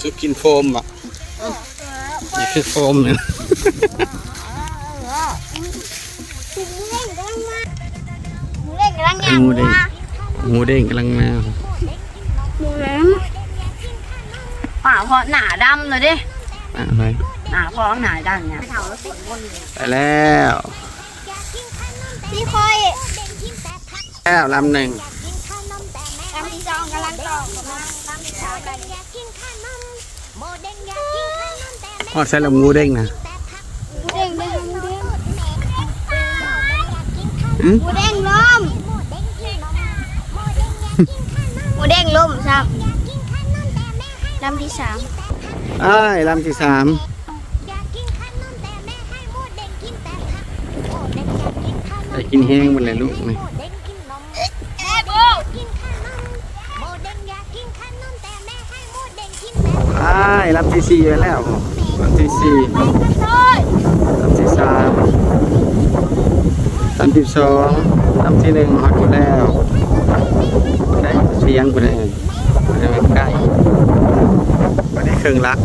ສຸດກິນໂຟມບະ? ນີ້ຄືໂຟມນີ້. ໝູເດ້ງກຳລັງຍ່າງ ໝູເດ້ງ ມາ ໝູເດ້ງກຳລັງມາ. ໝູເດ້ງ ປາເພາະໜ້າດຳແລ້ວເດ້. ປາໃຜ? ໜ້າເພາະໜ້າດຳນີ້. ໄປແລ້ວ ມີຂ້ອຍ ແລ້ວລຳໜຶ່ງ. ລຳທີສອງກຳລັງຕໍ່ເຂົ້າມາ ລຳທີສາມ. ຮອດໃສລະໝູເດ້ງນະ? ໝູເດ້ງ ໝູເດ້ງ ຫືມ? ໝູເດ້ງລົ້ມ ໝູເດ້ງລົ້ມຊ້ຳ. ລຳທີສາມ ອ້າຍ ລຳທີສາມ. ໄດ້ກິນແຮງໝົດແລ້ວລູກນີ້. ອ້າຍ ລຳທີສີ່ໄປແລ້ວ. ລຳທີສີ່ ລຳທີສາມ ລຳທີສອງ ລຳທີໜຶ່ງ ຮອດພຸ້ນແລ້ວ. ໄດ້ສຽງພຸ້ນແຫຼະ ໃກ້ ໄດ້ເຄິ່ງຫຼັກ.